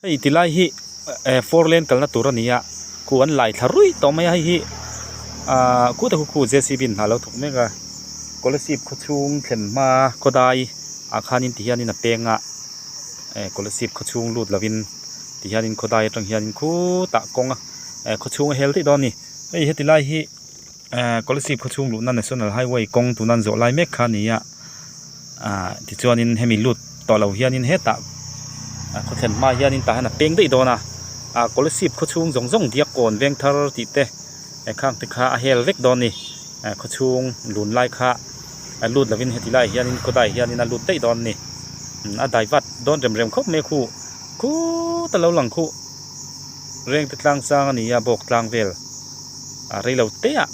Hei ti lai hi eh four lane kalna tur a ni a khu an lai thla ruih tawh mai a hei hi ahh khu tak khu J C B in hna a lo thawk mek a Kolasib khaw chhung thlen hma khawdai ah khanin ti hianin a peng a eh Kolasib khaw chhung lut lovin ti hianin khawdai atang hianin khutah kawng a eh khaw chhung a hel daih dawn a ni hei heti lai hi eh Kolasib khaw chhung luhna national highway kawng tuna an zawh lai mek kha a ni a ah tichuanin hemi lut tawh lo hianin hetah a khaw thlen hma hianin tah hian a peng daih dawn a ah Kolasib khaw chhung zawng zawng Diakkawn veng thar tih te eh khang te kha a hel vek dawn a ni eh khaw chhung lun lai kha a lut lovin heti laiah hianin khawdaiah hianin a lut daih dawn a ni a dai vat dawn rem rem khawp mai a khu khut a lo lang khuh reng te tlang sang a ni a bawk tlang vel a rei lo te ah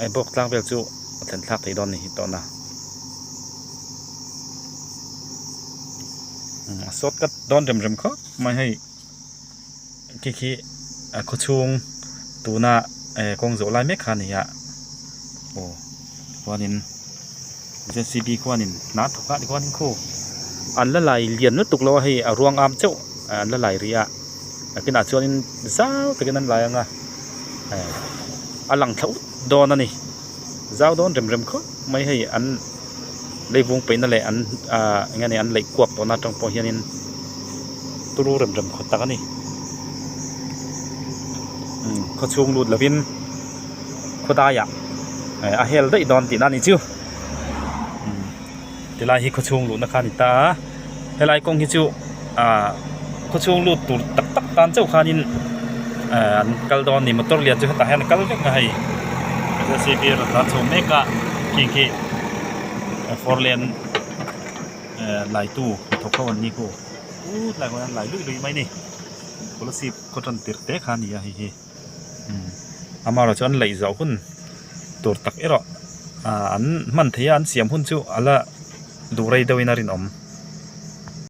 eh bawk tlang vel chu a thlen thlak thei dawn a ni hi tawhna a sawt kat dawn rem rem khawp mai hei khi khi a khaw chhung tuna eh kawng zawh lai mek kha a ni a aw chuanin J C B khuanin hna a thawk a tichuanin khu an la lai lian lutuk lo a hei a ruang am chauh an la lai rih a nakinah chuanin zau takin an lai ang a eh a lang thla ut dawn a ni zau dawn rem rem khawp mai hei an leivung peihna leh an ah eng nge ni an leih kuak tawhna atang pawh hianin turu rem rem khawp tak a ni umm khaw chhung lut lovin khawdaiah eh a hel daih dawn tihna a ni chu umm tilai hi khaw chhung luhna kha a ni ta a helai kawng hi chu ah khaw chhung lut tur tak tak tan chauh khanin eh an kal dawn a ni motor lian chu hetah hian a kal vek a hei J C B rawn tlan chho mek a khi khi four lane eh laitu hnathawk ho an ni khu tlai khawn an lai luih luih mai a ni Kolasib khaw tan tirh te kha a ni a hei hi umm amaherawhchu chu an laih zawh hun tur tak erawh ah an hman theih a an siam hun chu a la duh rei deuhin a rinawm.